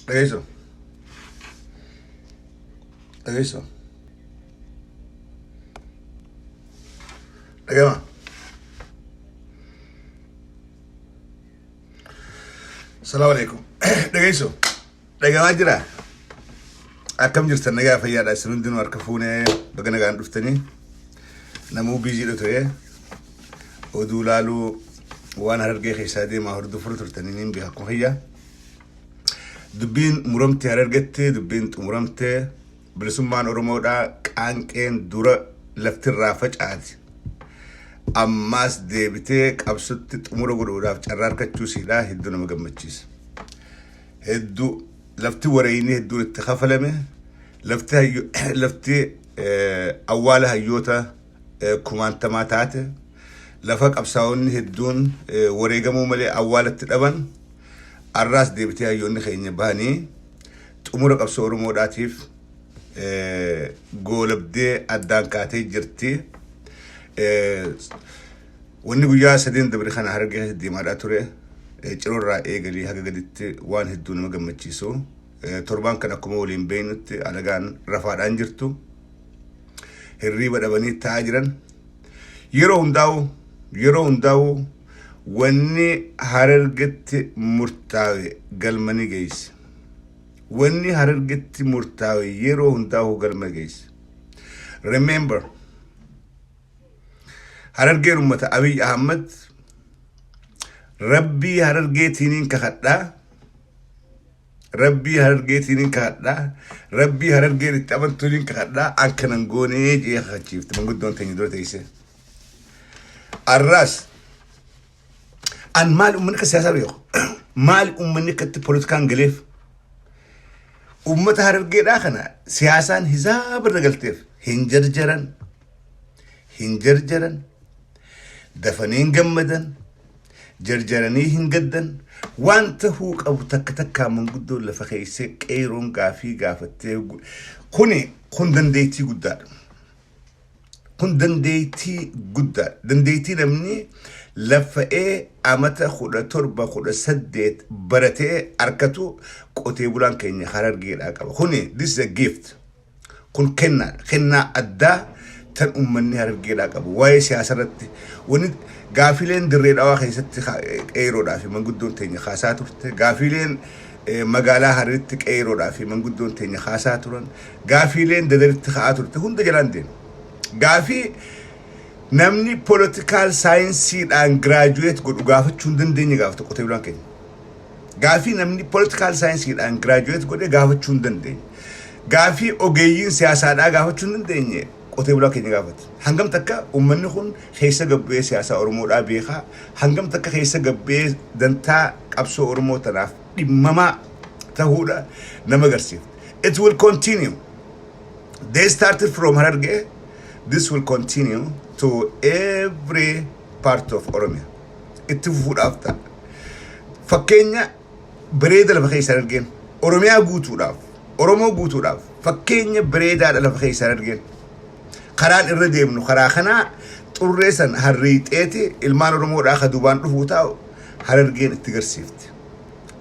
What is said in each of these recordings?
Dhageessoo. Dhageessoo. Dhagama. Salaamu alaikum. Dhageessoo. Dhagamaa jira. Akkam jirtan nagaa fayyaadha. Isin hundinuu harka fuunee baga nagaan dhuftanii. Namuu biiziidha ture. Oduu laaluu waan Harargee keessaa deemaa hordofuu turtanii niin beeka akkuma fayyaa. Dubbiin muramte Harargetti, dubbiin xumuramte bilisummaan Oromoodhaa qaanqeen dura laftirraa facaati. Ammaas deebitee qabsotti xumura godhuudhaaf carraa argachuu isiidhaa hedduu nama gammachiisa. Hedduu lafti wareeyni hedduun itti kafalame lafti lafti awwaala hayyoota kumaantamaa taate lafa qabsaa'onni hedduun wareegamuu malee awwaalatti dhaban arraas deebitee hayyoonni keenya bahanii xumura qabsoo Oromoodhaatiif goolabdee addaan kaatee jirti. Wanni guyyaa sadeen dabre kana Harargee keessatti deemaadhaa ture. Ciroorraa eegalii haga gaditti waan hedduu nama gammachiisu. Torbaan kan akkuma waliin beeknutti alagaan rafaadhaan jirtu. Hirriiba dhabanii taa'aa jiran. Yeroo hundaa'u wanni Harargetti murtaawe galma ni geesse. Wanni Harargetti murtaawe yeroo hundaa'u galma geesse. Remember, Harargeen uummata Abiy Ahmad rabbii Harargeetiiniin kakadhaa. Rabbii Harargeetiiniin kakadhaa. Rabbii Harargeen itti amantuuniin kakadhaa. An kanan goonee jee kakachiifte manguddoon teenya dura teessee. Arraas an maali uummanni akka siyaasaa beeku? Maali uummanni akka itti poolitikaan galeef? Uummata Harargeedhaa kana siyaasaan hisaaba irra galteef hin jarjaran. Hin jarjaran. Dafanii hin gammadan. Jarjaranii hin gaddan. Waan tahuu qabu takka takkaa manguddoon lafa keessee qeeroon gaafii gaafattee kuni kun dandeettii guddaadha. Kun dandeettii guddaadha. Dandeettii namni lafa'ee amata 17 18 baratee harkatu qotee bulaan keenya Harargeedhaa qaba. Kuni this is a gift. Kun kennaadha. Kennaa addaa tan uummanni Harargeedhaa qabu. Waa'ee siyaasa irratti wanni gaafileen Dirree Dhawaa keessatti qeeroodhaa fi manguddoon teenya kaasaa turte. Gaafileen magaalaa Hararitti qeeroodhaa fi manguddoon teenya kaasaa turan. Gaafileen Dadaritti ka'aa turte hunda jalaan deema. Gaafii namni political scienceedhaan graduate godhu gaafachuu hin dandeenye gaafata qotee bulaan keenya. Gaafii namni political scienceedhaan graduate godhe gaafachuu hin dandeenye. Gaafii ogeeyyiin siyaasaadhaa gaafachuu hin dandeenye qotee bulaa keenya gaafata. Hangam takka uummanni kun keessa gabbee siyaasaa Oromoodhaa beekaa, hangam takka keessa gabbee dantaa qabsoo Oromoo tanaaf dhimmamaa ta'uudha nama agarsiifte. It will continue. They started from Harargee. This will continue to every part of Oromia. Itti fufuudhaaf ta'a. Fakkeenya bareeda lafa keessa Harargeen Oromiyaa guutuudhaaf, Oromoo guutuudhaaf fakkeenya bareedaadha lafa keessa Harargeen. Karaan irra deemnu karaa kanaa xurree san harriixeeti ilmaan Oromoodhaa ka duubaan dhufuu taa'u Harargeen itti garsiifti.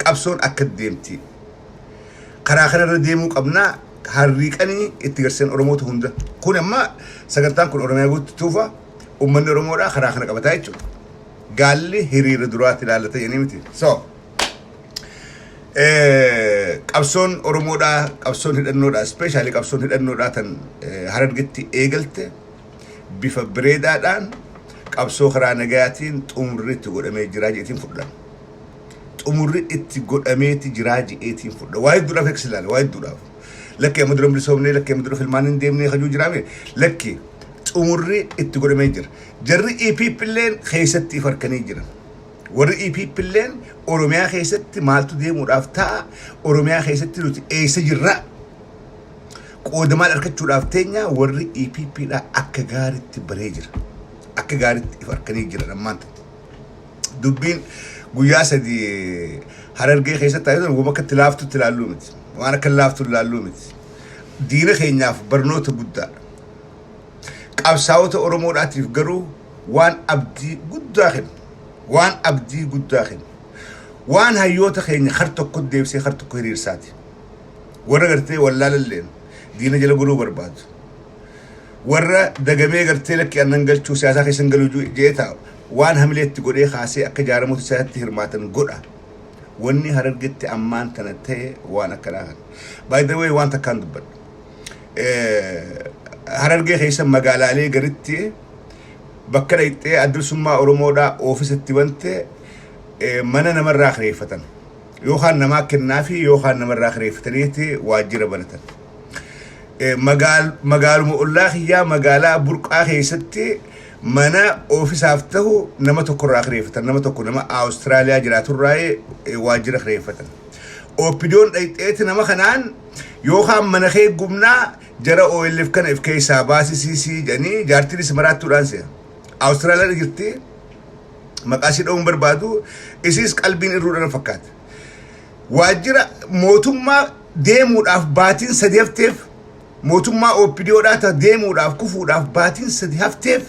Qabsoon akka deemti. Karaa kana irra deemuu qabnaa harriiqanii itti garsiisan Oromoota hunda. Kun amma sagantaan kun Oromiyaa guutuu tuufa uummanni Oromoodhaa karaa kana qabataa jechuudha. Gaalli hiriira duraatti ilaallata jedhanii miti. So, qabsoon Oromoodhaa, qabsoon hidhannoodhaa, especially qabsoon hidhannoodhaa tan Harargetti eegalte bifa bareedaadhaan qabsoo karaa nagayaatiin xumurri itti godhamee jiraa jedheetiin fudhan. Xumurri itti godhameeti jiraa jedheetiin fudha. Waa hedduudhaaf eegsi ilaala, waa hedduudhaaf. Lakki amma dura bilisoomnee, lakki amma dura filmaan hin deemnee kajuu jiraame, lakki xumurri itti godhamee jira. Jarri EPP illeen keessatti if harkanii jiran. Warri EPP illeen Oromiyaa keessatti maaltu deemuudhaaf ta'a, Oromiyaa keessatti nuti eessa jirra? Qooda maal argachuudhaaf teenya warri EPP dha akka gaariitti baree jira. Akka gaariitti if harkanii jiran ammaan tana. Dubbiin guyyaa 3 Harargee keessatti taa'ee ture waan akka itti laaftutti ilaalluu miti. Waan akka laaftu ilaalluu miti. Diina keenyaaf barnoota guddaadha. Qabsaa'ota Oromoodhaatiif garuu waan abdii guddaa kennu. Waan abdii guddaa kennu. Waan hayyoota keenya har tokko deebisee har tokko hiriirsaati. Warra gartee wallaalalleen diina jala godhuu barbaadu. Warra dagamee gartee lakki annan galchuu, siyaasaa keessan galuu jee taa'u, waan hamileetti godhee kaasee akka jaaramoota siyaasatti hirmaatan godha. Wanni Harargetti ammaan tana ta'e waan akkanaa kana. By the way, waan takkaan dubbadha. Harargee keessa magaalaalee garitti bakka dhaqxee Adda Bilisummaa Oromoodhaa oofisatti bante mana namarraa kireeffatan. Yookaan namaa kennaafi yookaan namarraa kireeffataniiti waajjira banatan. Magaaluma ollaa kiyyaa, magaalaa Burqaa keessatti mana oofisaaf ta'u nama tokko irraa kireeffatan. Nama tokko, nama Awustiraaliyaa jiraaturraa waajjira kireeffatan. OPDOn dhaqxeeti nama kanaan yookaan mana kee gubnaa, jara OLF kana if keessaa baasisiisii jedhanii, jaartiinis maraattuudhaan se'a. Awustiraaliyaa jirti, maqaa ishee dha'uun barbaadu, isiis qalbiin irruudhaan fakkaata. Waajjira mootummaa deemuudhaaf baatiin 3 hafteef, mootummaa OPDOdhaa ta deemuudhaaf kufuudhaaf baatiin 3 hafteef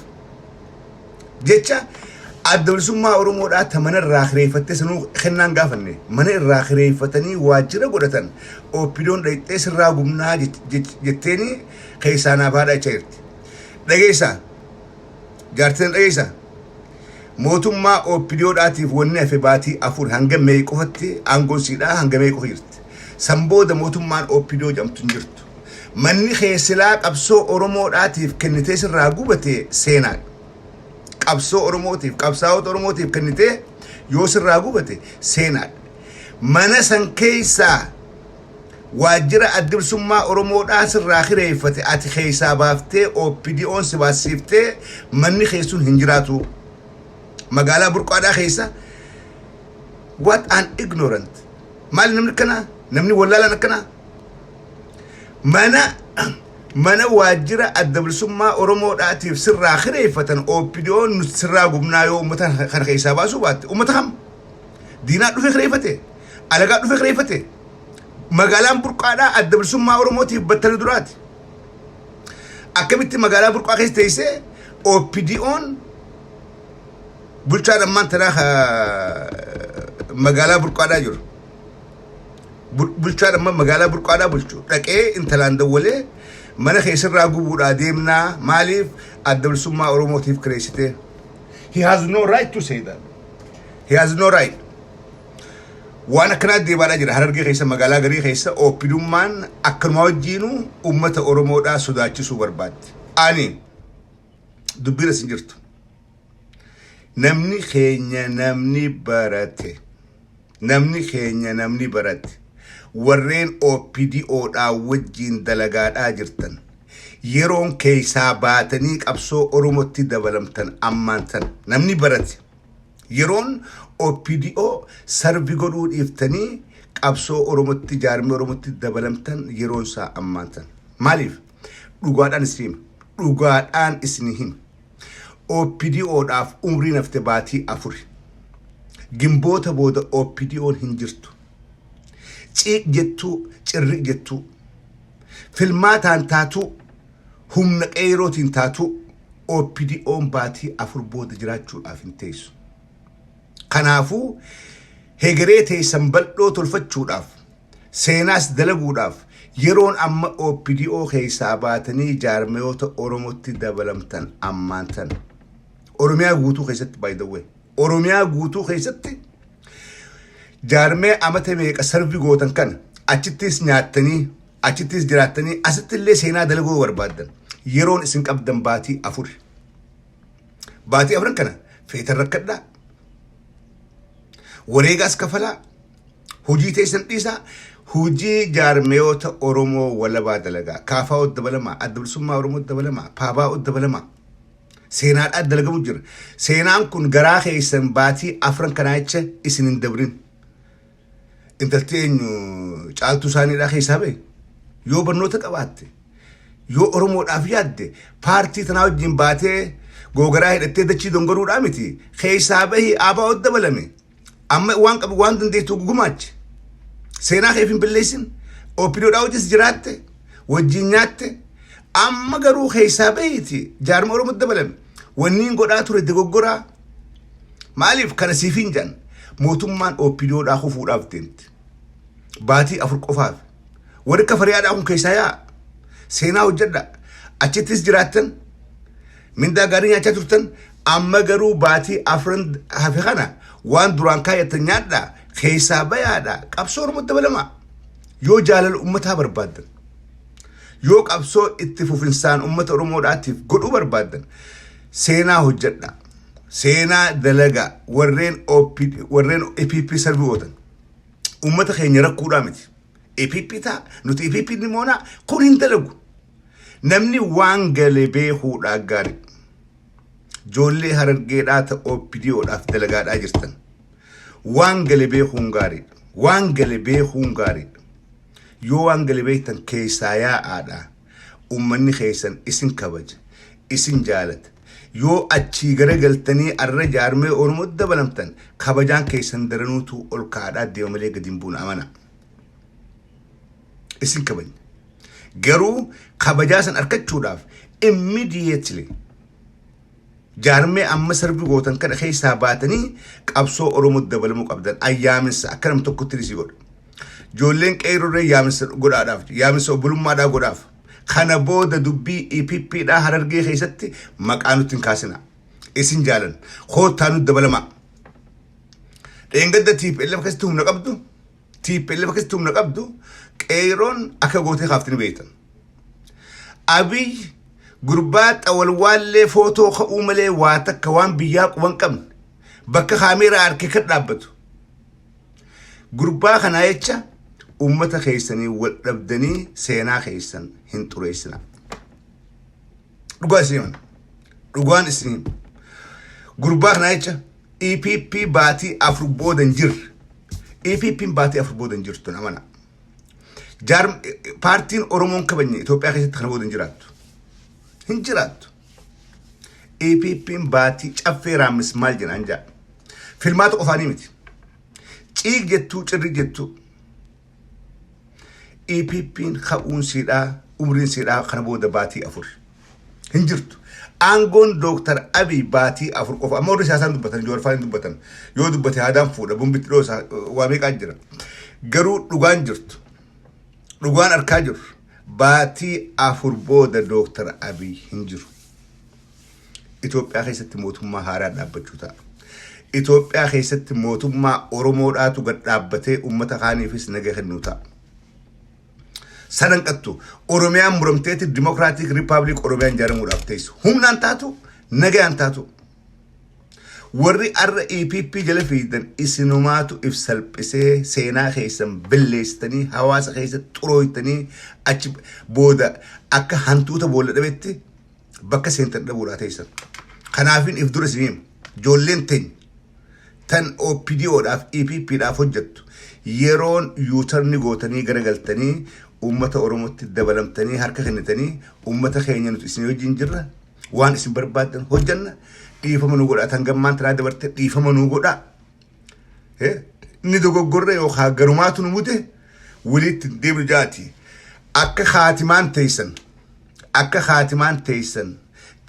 jecha, Adda Bilisummaa Oromoodhaa ta mana irraa kireeffattee, sanuu kennaan gaafanne, mana irraa kireeffatanii waajjira godhatan, OPDOn dhaqxee sirraa gubnaa jetteeni keessaa naaf haadha jechaa jirti. Dhageessaa, jaartiin, dhageessaa, mootummaa OPDOdhaatiif wanni hafe baatii 4. Hanga Mee qofatti aangoon siidhaa, hanga Mee qofa jirti. San booda mootummaan OPDO jedhamtu hin jirtu. Manni keessilaa qabsoo Oromoodhaatiif kennitee sirraa gubate seenaadha. Qabsoo Oromootiif, qabsaa'ota Oromootiif kennitee yoo sirraa gubate seenaadha. Mana san keessaa waajjira Adda Bilisummaa Oromoodhaa sirraa kireeffate ati keessaa baaftee OPDO'n si baasiftee manni keessun hin jiraatu. Magaalaa Burqaadhaa keessa. What an ignorant! Maali namni akkanaa? Namni wallaalaan akkanaa? Mana waajjira Adda Bilisummaa Oromoodhaatiif sirraa kireeffatan OPDO'n nu sirraa gubnaa yoo uummata kana keessaa baasuu baatte. Uummata kam? Diinaa dhufe kireeffate? Alagaa dhufe kireeffate? Magaalaan Burqaadhaa Adda Bilisummaa Oromootiif battala duraati. Akkamitti magaalaa Burqaa keessa teessee OPDO'n, bulchaan ammaan tanaa magaalaa Burqaadhaa jiru, bulchaan amma magaalaa Burqaadhaa bulchu dhaqee intalaan dawwalee mana keessarraa gubuudhaa deemnaa, maaliif Adda Bilisummaa Oromootiif kireessite? He has no right to say that. He has no right. Waan akkanaa deemaadhaa jira Harargee keessa, magaalaa garii keessa. OPDummaan akkanuma wajjiinuu uummata Oromoodhaa sodaachisuu barbaaddi. Ani dubbiin as hin jirtu. Namni keenya, namni barate, namni keenya, namni barate, warreen OPDOdhaa wajjiin dalagaadhaa jirtan, yeroon keessaa baatanii qabsoo Oromootti dabalamtan ammaan tan. Namni barate, yeroon OPDO serve godhuu dhiiftanii qabsoo Oromootti, jaarmee Oromootti dabalamtan yeroon isaa ammaan tan. Maaliif? Dhugaadhaan isin hima, dhugaadhaan isin hima. OPDOdhaaf umriin hafte baatii 4. Gimboota booda OPDO'n hin jirtu. Ciiq jettuu, cirriq jettuu, filmaataan taatuu, humna qeerootiin taatuu, OPDO'n baatii 4 booda jiraachuudhaaf hin teessu. Kanaafuu hegeree teessan bal'oo tolfachuudhaaf, seenaas dalaguudhaaf, yeroon amma OPDO keessaa baatanii jaarmeyoota Oromootti dabalamtan ammaan tan. Oromiyaa guutuu keessatti, by the way, Oromiyaa guutuu keessatti jaarmee amata meeqa serve gootan kana achittis nyaattanii, achittis jiraattanii, asitti illee seenaa dalaguu barbaaddan, yeroon isin qabdan baatii 4. Baatii afran kana feetan rakkadhaa, wareegaas kafalaa, hojii teessan dhiisaa, hojii jaarmeyoota Oromoo walabaa dalagaa. KFO dabalamaa, Adda Bilisummaa Oromoo dabalamaa, PABO dabalamaa. Seenaadhaan dalagamu jira. Seenaan kun garaa keessan baatii afran kanaa jecha isin hin dabrin. Intalti eenyu, Caaltuu isaaniidhaa keessaa bahe, yoo barnoota qabaatte, yoo Oromoodhaaf yaadde, paartii tanaa wajjin baatee googaraa hidhattee dachii dongoruudhaa miti. Keessaa bahi, ABO dabalame. Amma waan qabu, waan dandeettu gumaachi. Seenaa keef hin balleessin. OPDOdhaa wajjis jiraatte, wajjin nyaatte. Amma garuu keessaa bahiiti jaarma Oromoo dabalame. Wanni hin godhaa ture dogoggoraa. Maaliif kana siif hin jedhan? Mootummaan OPDOdhaa kufuudhaaf deemti. Baatii 4 qofaaf. Warri akka fariyaadhaa kun keessaa yaa'a. Seenaa hojjedha. Achittis jiraattan mindaa gaarii nyaachaa turtan, amma garuu baatii afran hafe kana waan duraan kaayyattan nyaadhaa, keessaa bayaadha, qabsoo Oromoo dabalamaa. Yoo jaalala uummataa barbaaddan, yoo qabsoo itti fufinsaan uummata Oromoodhaatiif godhuu barbaaddan, seenaa hojjedha. Seenaa dalagaa. Warreen OP, warreen EPP serve gootan, uummata keenya rakkuudhaa miti. EPP ta'a, nuti EPP ni moonaa, kun hin dalagu. Namni waan gale beekuudhaa gaarii. Ijoollee Harargeedhaa ta OPDOdhaaf dalagaadhaa jirtan. Waan gale beekuun gaariidha. Waan gale beekuun gaariidha. Yoo waan gale beektan keessaa yaa'aadha. Uummanni keessan isin kabaja. Isin jaalata. Yoo achii garagaltanii arra jaarmee Oromoo dabalamtan, kabajaan keessan daranuutu ol kaa'adhaa deema malee gadi hin buune, amana. Isin kabajna. Garuu kabajaa san argachuudhaaf immediately jaarmee amma serve gootan kana keessaa baatanii qabsoo Oromoo dabalamuu qabdan. Ayyaaminsa akka nam tokkotti isii godha. Ijoolleen qeerroo yaaminsa godhaadhaaf, yaaminsa obbolummaadhaa godhaaf. Kana booda dubbii EPP dhaa Harargee keessatti maqaa nutti hin kaasina. Isin jaalan. Koottaa nutti dabalamaa. Dheengadda TPLF keessatti humna qabdu, TPLF keessatti humna qabdu qeerroon akka gootee kaaftini beektan. Abiy gurbaa xawalwaallee footoo ka'uu malee waa takka waan biyyaa quban qabne, bakka kaameeraa harkee kan dhaabbatu. Gurbaa kanaa jecha uummata keessanii wal dhabdanii seenaa keessan hin xureessina. Dhugaa isin himan. Dhugaan isin hima. Gurbaa kanaa jecha EPP baatii 4 booda hin jirre. EPP baatii 4 booda hin jirtu, amana. Jaar paartiin Oromoon kabajne Itoophiyaa keessatti kana booda hin jiraattu. Hin jiraattu. EPP'n baatii caffee raammis maal jedhaan jaa. Filmaata qofaanii miti. Ciig jettuu, cirri jettuu. EPP'n ka'uun siidhaa, umriin siidhaa kana booda baatii 4. Hin jirtu. Aangoon Dooktar Abiy baatii 4 qofa. Amma warri siyaasaan dubbatan, Joowar faan hin dubbatan. Yoo dubbate haadaan fuudha, bumbitti dhoosa, waa meeqaan jira. Garuu dhugaan jirtu. Dhugaan arkaa jirru. Baatii 4 booda Dooktar Abiy hin jiru. Itoophiyaa keessatti mootummaa haaraa dhaabbachuu ta'a. Itoophiyaa keessatti mootummaa Oromoodhaatu gad dhaabbatee uummata kaaniifis naga kennuu ta'a. Sanan qattu Oromiyaan muramteeti Democratic Republic Oromiyaan ijaaramuudhaaf teessu. Humnaan taatu, nagayaan taatu. Warri arra EPP jala fiidan isinumaatu if salphisee, seenaa keessan balleessitanii, hawaasa keessatti xurooytanii, achi booda akka hantuuta boolla dhabetti bakka seentan dhabuudhaa teessan. Kanaafin if dura isin hima. Ijoolleen teenya tan OPDOdhaaf EPPdhaaf hojjettu, yeroon U-turn gootanii garagaltanii uummata Oromootti dabalamtanii harka kennitanii, uummata keenya nuti isin wajjin jirra, waan isin barbaaddan hojjanna, dhiifama nu godhaa, tan gammaan tanaa dabarte dhiifama nu godhaa. Inni dogoggorre yookaan garumaatu nu mute, walitti hin deemnu jaati. Akka kaatimaan teessan, akka kaatimaan teessan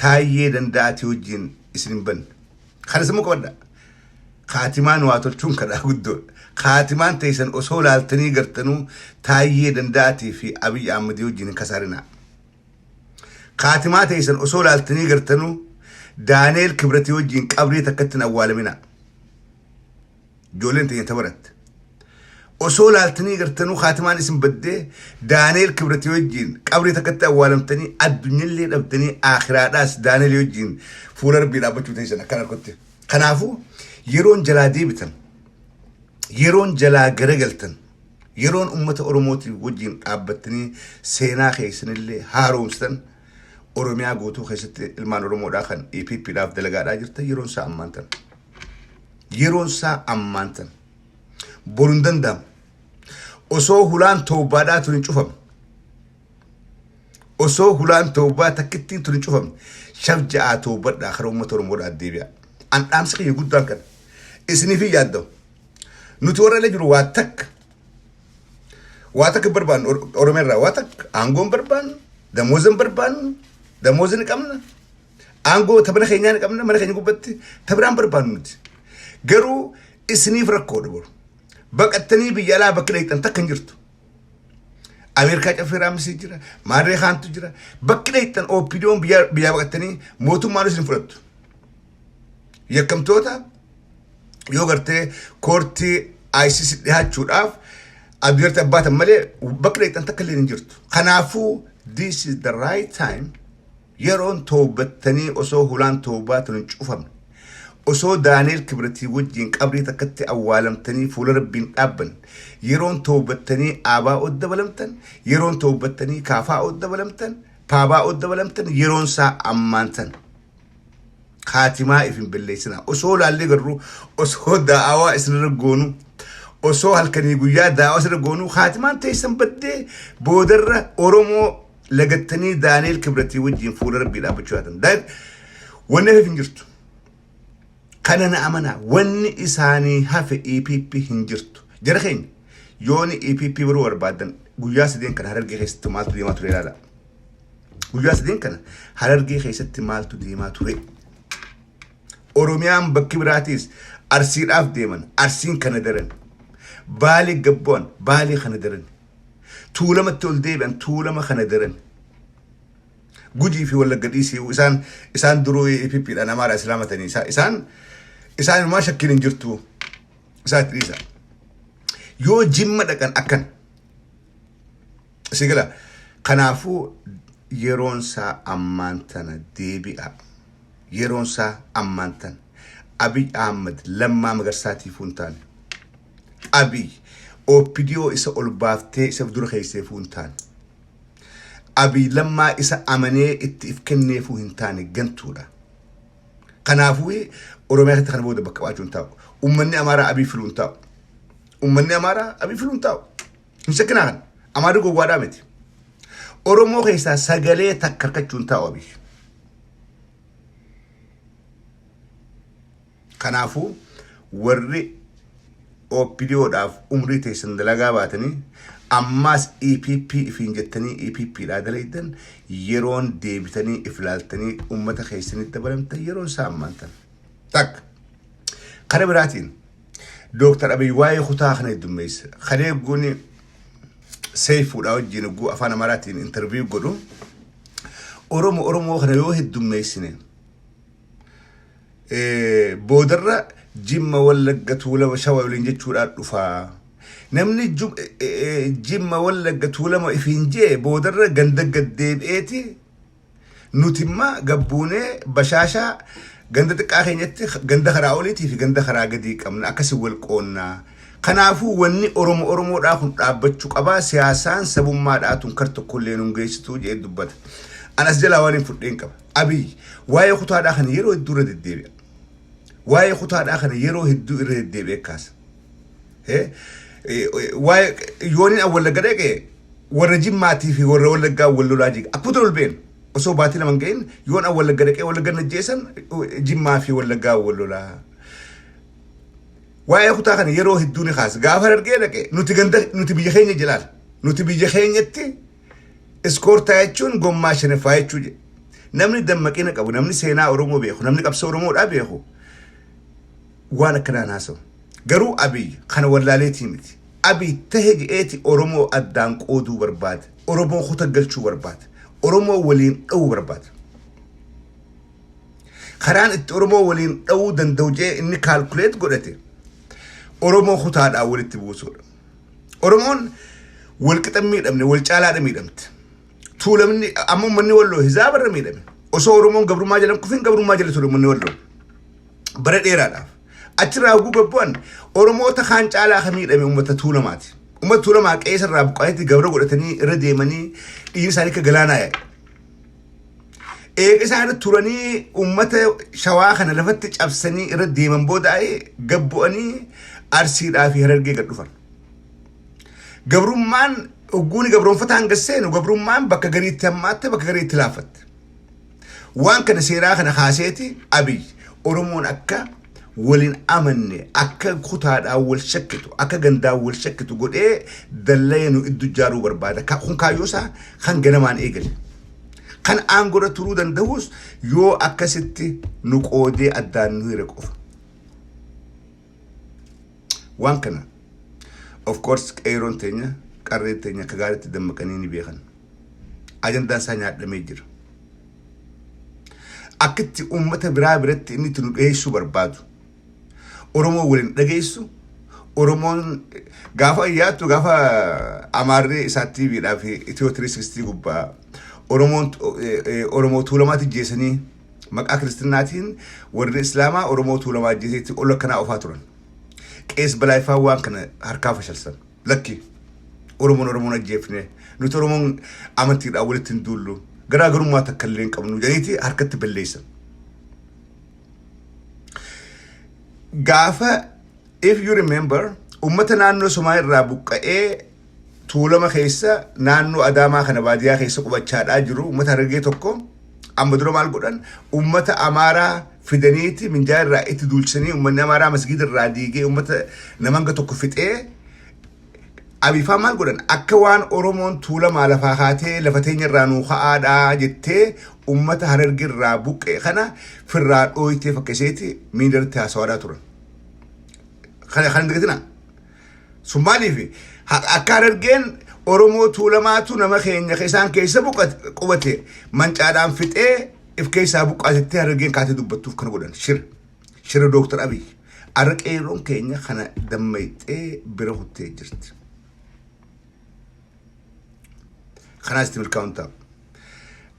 Taayyee Danda'atii wajjin isin hin banne. Kana sammuu qabadhaa. Kaatimaan waa tolchuun kadhaa guddoodha. Kaatimaan teessan osoo laaltanii gartanuu Taayyee Danda'atii fi Abiy Ahmedii wajjin hin kasaarinaa. Kaatimaa teessan osoo laaltanii gartanuu Daaneel Kibratii wajjin qabrii takkatti hin awwaalaminaa. Ijoolleen teenya tabaratte. Osoo laaltanii gartanuu kaatimaan isin baddee Daaneel Kibratii wajjin qabrii takkatti awwaalamtanii, addunyallee dhabdanii, akhiraadhaas Daaneel wajjin fuula Rabbii dhaabbachuu teessan akkan harkotti. Kanaafuu yeroon jalaa deebitan, yeroon jalaa garagaltan, yeroon uummata Oromootiif wajjin dhaabbattanii seenaa keessanillee haaromsitan, Oromiyaa guutuu keessatti ilmaan Oromoodhaa kan EPPdhaaf dalagaadhaa jirtan, yeroon isaa ammaan tan. Yeroon isaa ammaan tan. Boru hin danda'amu. Osoo hulaan toobaadhaa tun hin cufamne. Osoo hulaan toobaa takkittiin tun hin cufamne. Shaf ja'aa toobadhaa, karaa uummata Oromoodhaa deebi'a. An dhaamsi kiyya guddaan kana. Isiniif hin yaadda'u. Nuti warra illee jiru waa takka. Waa takka barbaannu Oromiyaa irraa waa takka aangoo hin barbaannu, damooza hin barbaannu, damooza ni qabna. Aangoo tabana keenyaa ni qabna, mana keenya gubbatti tabiraan barbaannu nuti. Garuu Isiniif rakkoodha boru. Baqattanii biyya alaa bakki dhayxan takka hin jirtu. Ameerikaa caffee raammisii jira. Maarree kaantu jira. Bakki dhayxan OPDOn biyyaa baqattanii mootummaan isin fudhattu. Yakkamtoota yoo gartee koortii ICC dhihaachuudhaaf addunyaatti abbaatan malee bakki dhayxan takka illee hin jirtu. Kanaafuu this is the right time yeroon toobattanii osoo hulaan toobaa tun hin cufamne, osoo Daani'el Kibratii wajjin qabrii takkatti awwaalamtanii fuula Rabbiin dhaabban, yeroon toobattanii ABO dabalamtan, yeroon toobattanii KFO dabalamtan, PABO dabalamtan, yeroon isaa ammaan tan. Kaatimaa if hin balleessinaa. Osoo laallee garuu osoo daa'awaa isinirra goonu, osoo halkanii guyyaa daa'awaa isinirra goonu, kaatimaan teessan baddee boodarra Oromoo lagattanii Daani'el Kibratii wajjin fuula Rabbii dhaabbachuu yaatan. Wanni hafe hin jirtu. Kana na amanaa, wanni isaanii hafe EPP hin jirtu. Jara keenya, yooni EPP baruu barbaadan, guyyaa sadeen kana Harargee keessatti maaltu deemaa ture ilaala. Guyyaa sadeen kana Harargee keessatti maaltu deemaa ture? Oromiyaan bakki biraatiis Arsiidhaaf deeman, Arsiin kana daran. Baalee gabbu'an, Baalee kana daran. Tuulamatti ol deebi'an, Tuulama kana daran. Gujii fi Wallagga dhiisii, isaan duruu EPP dhaan Amaara Islaamatanii isaan inumaa shakkiin hin jirtu, isaan itti dhiisa. Yoo Jimma dhaqan akkan. Si gala. Kanaafuu yeroon isaa ammaan tana, deebi'a. Yeroon isaa ammaan tana. Abiy Ahmad Lammaa Magarsaatiif hin taane. Abiy OPDO isa ol baaftee isa dura keesseefuu hin taane. Abiy Lammaa isa amanee itti if kenneefuu hin taane, gantuudha. Kanaafuu Oromiyaa keessatti kana booda bakka qabaachuu hin taa'u. Uummanni Amaaraa Abiy filuu hin taa'u. Uummanni Amaaraa Abiy filuu hin taa'u. Hin shakkinaa kana. Amaarri gowwaadhaa miti. Oromoo keessaa sagalee takka harkachuu hin taa'u Abiy. Kanaafuu warri OPDOdhaaf umrii teessan dalagaa baatanii, ammaas EPP ifiin jettanii EPP dhaa dalaydan, yeroon deebitanii if laaltanii uummata keessanitti dabalamtan yeroon isaa ammaan tana. Takka. Kana biraatiin Dooktar Abiy waa'ee kutaa kana heddummeessa. Kalee guni Seefuudha wajjin hogguu afaan Amaaraatiin interview godhu, Oromoo Oromoo kana yoo heddummeessine boodarra Jimma, Wallagga, Tuulama, Shawa waliin jechuudhaan dhufaa. Namni Jimma, Wallagga, Tuulama ifiin jee boodarra ganda gaddeebi'eeti, nuti immoo gabbuunee bashaashaa ganda xiqqaa keenyatti ganda karaa oliitii fi ganda karaa gadii qabna, akkasii wal qoonnaa. Kanaafuu wanni Oromoo Oromoodhaa kun dhaabbachuu qabaa, siyaasaan sabummaadhaa tun kar tokkollee nun geessituu jedhee dubbata. Anas jalaa waan hin fudheen qaba. Abiy waa'ee kutaadhaa kana yeroo hedduu irra deddeebi'a. Waa'ee kutaadhaa kana yeroo hedduu irra deddeebi'ee kaasa. Waa'ee yooniin an Wallagga dhaqe warra Jimmaatii fi warra Wallaggaa wal lolaa jiga. Akkuma ol beenu osoo baatii 2 hin ga'in yoon an Wallagga dhaqee Wallagga najjeessan Jimmaa fi Wallaggaa wal lolaa. Waa'ee kutaa kana yeroo hedduu ni kaasa. Gaafa Harargee dhaqe, nuti ganda nuti biyya keenya jilaal. Nuti biyya keenyatti iskoortaa jechuun gommaa shanaffaa jechuu jedhe. Namni dammaqina qabu, namni seenaa Oromoo beeku, namni qabsoo Oromoodhaa beeku waan akkanaan haasa'u. Garuu Abiy kana wallaaleetii miti. Abiy tahe jedheeti Oromoo addaan qooduu barbaada. Oromoo kuta galchuu barbaada. Oromoo waliin dha'uu barbaada. Karaan itti Oromoo waliin dha'uu danda'u jee inni calculate godhate Oromoo kutaadhaan walitti buusuudha. Oromoon wal qixa miidhamne, wal caalaadha miidhamte. Tuulamni amma uummanni Walloo hizaabarra miidhame. Osoo Oromoon gabrummaa jala hin kufin gabrummaa jala ture uummanni Walloo. Bara dheeraadhaaf. Achirraa hogguu gabbu'an Oromoota kaan caalaa kan miidhame uummata Tuulamaati. Uummata Tuulamaa qe'ee irraa buqqa'eetti gabra godhatanii irra deemanii dhiigni isaanii akka galaanaa yaa'e. Eega isaan irra turanii uummata Shawaa kana lafatti cabsanii irra deeman booda gabbu'anii Arsiidhaa fi Harargee gad dhufan. Gabrummaan hogguuni gabroonfataan gad seenu gabrummaan bakka gariitti hammaatte, bakka gariitti laaffatte. Waan kana seeraa kana kaaseeti Abiy Oromoon akka waliin amanne, akka kutaadhaan wal shakkitu, akka gandaan wal shakkitu godhee dallayee nu iddu ijaaruu barbaada. Kun kaayyoo isaa kan ganamaan eegale. Kan aangorra turuu danda'us yoo akkasitti nu qoodee addaan nu hire qofa. Waan kana of course qeeroon teenya, qarreen teenya akka gaariitti dammaqanii ni beekan. Ajandaan isaa nyaadhamee jira. Akkitti uummata biraa biratti inni itti nu dhiyeessuu barbaadu. Oromoo waliin dhageessu. Oromoon gaafa ayyaattu, gaafa Amaarri isaa TVdhaa fi Itiyoo 360 gubbaa Oromoon Oromoo Tuulamaatti jeessanii, maqaa Kiristinnaatiin warri Islaamaa Oromoo Tuulamaa ajjeeseetti ol akkanaa ofaa turan. Qees Balaayifaa waan kana harkaa fashalsan. Lakki, Oromoon Oromoon ajjeefne, nuti Oromoon amantiidhaan walitti hin duullu, garaagarummaa takka illee hin qabnu jedhaniiti harkatti balleessan. Gaafa, if you remember, ummata naannoo Somaaliyaa irraa buqqa'ee Tuulama keessa, naannoo Adaamaa kana baadiyyaa keessa qubachaadhaa jiru, ummata Harargee tokko amma dura maal godhan? Ummata Amaaraa fidaniiti minjaa irraa itti duulchisanii, ummanni Amaaraa masgiida irraa diigee ummata namanga tokko fixee. Abifaa maal godhan? Akka waan Oromoon Tuulamaa lafaa kaatee lafa teenya irraa nuu ka'aadhaa jettee ummata Harargee irraa buqqee kana firraa dhooytee fakkeesseeti miidiyaatti haasawaadhaa turan. Kana kan hin dagatinaa. Sun maaliif akka Harargeen Oromoo Tuulamaatu nama keenya isaan keessa qubate mancaadhaan fixee if keessaa buqqaatettee Harargeen kaatee dubbattuuf kana godhan shira. Shira Dooktar Abiy. Arra qeerroon keenya kana dammayxee bira kuttee jirti. Kanaas itti milkaa'uun ta'a.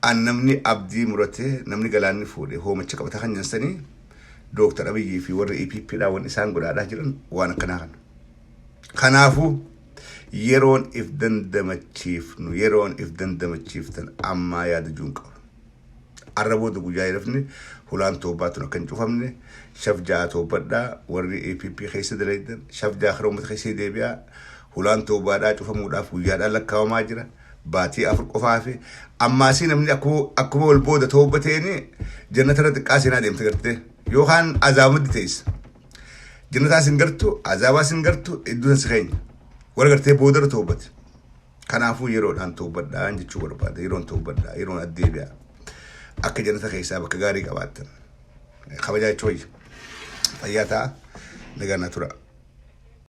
An namni abdii muratee, namni galaanni fuudhe hoomacha qabataa kan nyansanii, Dooktar Abiyyii fi warra EPP dhaa waan isaan godhaadhaa jiran waan akkanaa kana. Kanaafuu yeroon if dandamachiifnu, yeroon if dandamachiiftan ammaa yaada juun qaba. Arra booda guyyaa jedhafni hulaan toobbaa tun akka hin cufamne shaf ja'a toobbadhaa. Warri APP keessa dalaydan shaf ja'a kara uummata keessa deebi'aa. Hulaan toobbaadhaa cufamuudhaaf guyyaadhaan lakkaawamaa jira. Baatii 4 qofaa fi ammaasii namni akkuma wal booda toobbateeni jannata irra xiqqaa seenaa deemte gartee yookaan azaabumatti teessa. Jannataas hin gartu, azaabaas hin gartu, iddoo san si keenya. Warra gartee boodarra toobbate. Kanaafuu yeroodhaan toobbadhaan jechuu barbaada. Yeroon toobbadhaa, yeroon addeebi'a. Akka jannata keessaa bakka gaarii qabaattan. Kabajaa jechuu wayya. Fayyaa ta'a. Nagaan naa tura.